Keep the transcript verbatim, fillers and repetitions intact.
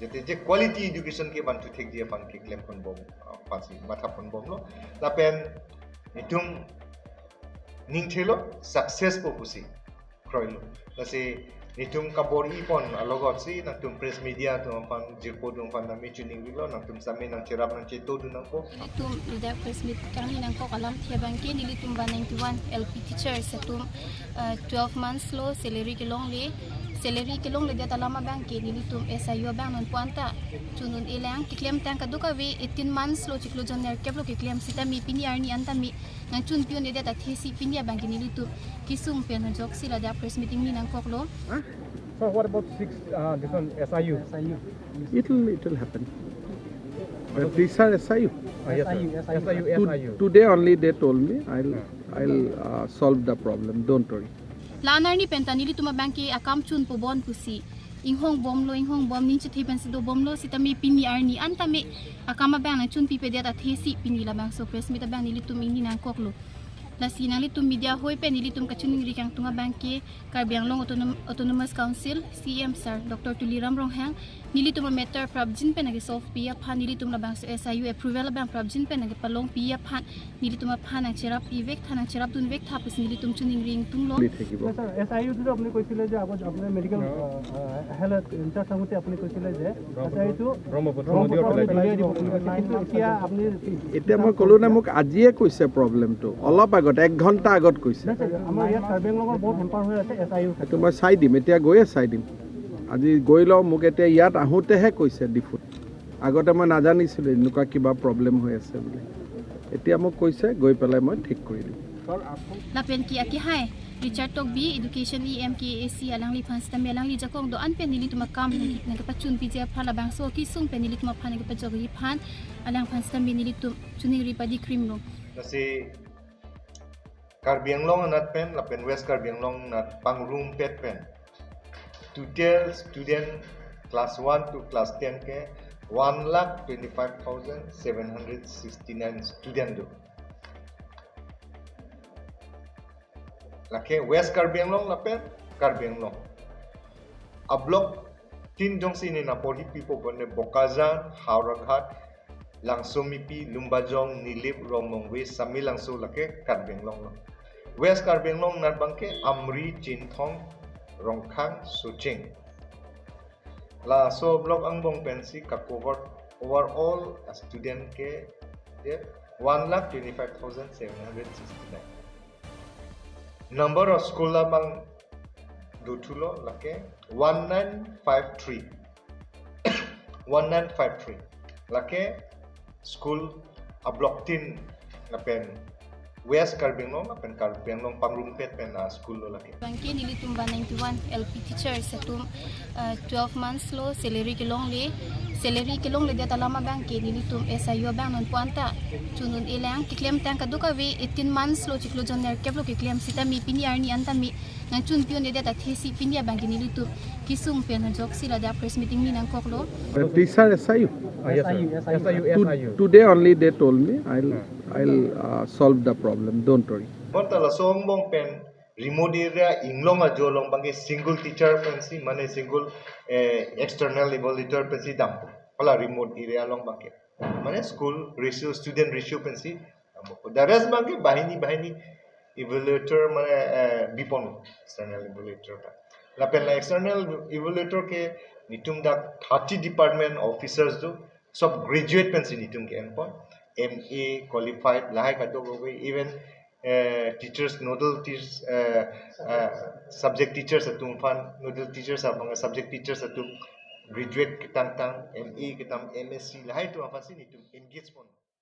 Jate je quality education ke vantu thekji aphan keklem ponbom, ah, aphansi matha ponbomlo. Lapen netum ningthelo success po pusi kroilo. Lasi netum kabor-i pon alogotsi nangtum press media atum aphan, jirpo atum aphan nami chuning rilo, nangtum sami nangcherap nangchetodun nangpo. Nelitum ladak press meet kangni nangkok alamthe abangke nelitum one ninety-one L P teachers atum, uh, twelve months lo salary kelongle. Salary kelongledet alam abangke nelitum S I U abang nonpu anta chun un-elang, keklemtang kadokave eighteen months lo chiklo jon nerkep lo keklem sitame pini arni anta me nangchunpi un-edet athesi pini abangke nelitum kesung pen ajoksi ladak press meeting ni nangkoklo. Huh? Sir, what about six, uh, this one, S I U? S I U. It will, it will happen. But these are S I U. Ah, yes, sir. S I U, S I U. To-, S I U. Today only they told me, "I'll, I'll, uh, solve the problem. Don't worry." La-an arni penta nelitum abangke akam chunpo bon pusi inghongbomlo, inghongbom, ning chithi pensi dobomlo sitame pini arni anta me akam abang nangchunpipedet athesi pini labangso press meet abang nelitum ingni nangkoklo. Lasi nanglitum media hoi pen nelitum kachiningri kangtung abangke Karbi Anglong Autonom-, Autonomous Council C E M sir Doctor Tuliram Ronghang nelitum amatter prapjin pen nangkesolve pi aphan, nelitum labangso S I U approval abang prapjin pen nangkepalongpi aphan, nelitum aphan nangcherap-i vektha, nangcherapdun vektha pusi nelitum chiningri ingtunglo. Sir, S I U টো আপুনি কৈছিলে যে আগত আপোনাৰ মেডিকেল, অ। আহ, আহ, health in-charge থাকোঁতে আপুনি কৈছিলে যে Brahmaputra, S I U টো ব্ৰহ্মপুত্ৰ নদীৰ ব্ৰহ্মপুত্ৰ ফালে। নদীৰ ফালে। কিন্তু এতিয়া আপুনি এতিয়া মই ক'লো নে, মোক আজিয়ে কৈছে প্ৰব্লেমটো, অলপ আগত, এক ঘণ্টা আগত কৈছে। নাই, ছাৰ, আমাৰ ইয়াত কাৰ্বি আংলঙৰ বহুত হেম্পাৰ হৈ আছে S I U ৰ ক্ষেত্ৰত। এইটো মই চাই দিম, এতিয়া গৈয়ে চাই দিম। আজি গৈ লওঁ, মোক এতিয়া ইয়াত আহোঁতেহে কৈছে ডিফুত। আগতে মই নাজানিছিলোঁ এনেকুৱা কিবা প্ৰব্লেম হৈ আছে বুলি। এতিয়া মোক কৈছে, গৈ পেলাই মই ঠিক কৰি দিম। Lapen ke akehai Richard Tokbi, Education E M K A C, alangliphan sitame alangli jakong do-an pen nelitum akam nang, nangkepachunpiji aphan labangso kesung pen nelitum aphan nangkepajokji aphan alangphan sitame nelitum chiningri padikrimlo. Lasi Karbi Anglong anat pen lapen West Karbi Anglong anat pangrumpet pen total student class one to class ten ke one lakh twenty-five thousand seven hundred sixty-nine student do. Lake West Karbi Anglong lapen Karbi Anglong. A block tin jongsi ne naporhi pipo bonne Bokajan, Howraghat, Langsomipi, Lumbajong, Nilip, Rongmongve, Samelangso lake Karbi Anglong lo. West Karbi Anglong anat abangke Amri, Chinthong, Rongkhang, Socheng. Laso block angbong pensi ka-cover overall student ke, ke one lakh twenty-five thousand seven hundred sixty-nine. Number of school abang dothulo lake one nine five three. One nine five three. Lake school a block tin lapen West Karbi Anglong lapen Karbi Anglong pangrumpet pen a school lo lake. Abangke nelitum one ninety-one L P teachers atum, uh, twelve months lo salary kelongle. Salary kelongledet alam abangke nelitum S I U abang nonpu anta chun un-elang, keklemtang kadokave eighteen months lo chiklo jon nerkep lo keklem sitame pini arni anta me nangchunpi un-edet athesi pini abangke nelitum kesung pen ajoksi ladak press meeting ni nangkoklo. But these are S I U. Ah, yes, sir. S I U, S I U. S I U, To-, S I U. Today only they told me, "I'll, Hmm. I'll, uh, solve the problem. Don't worry." Bonta laso angbong pen remote area inglong ajo along abangke single teacher pensi, mane single, eh, external evaluator pensi dampo. Hala remote area along abangke. Mane school ratio, student ratio pensi dampo. The rest abangke banghini banghini evaluator mane, eh, bipon external evaluator ta. Lapen la external evaluator ke netum dak thirty department officers do, sob graduate pensi netum ke-enpon, M A qualified, lahai kadokave, even, eh, teachers, nodal teachers, eh, eh, subject teachers atum aphan, nodal teachers abang subject teachers atum graduate ketangtang, M A ketam, M S C, lahai atum aphansi netum engage pon.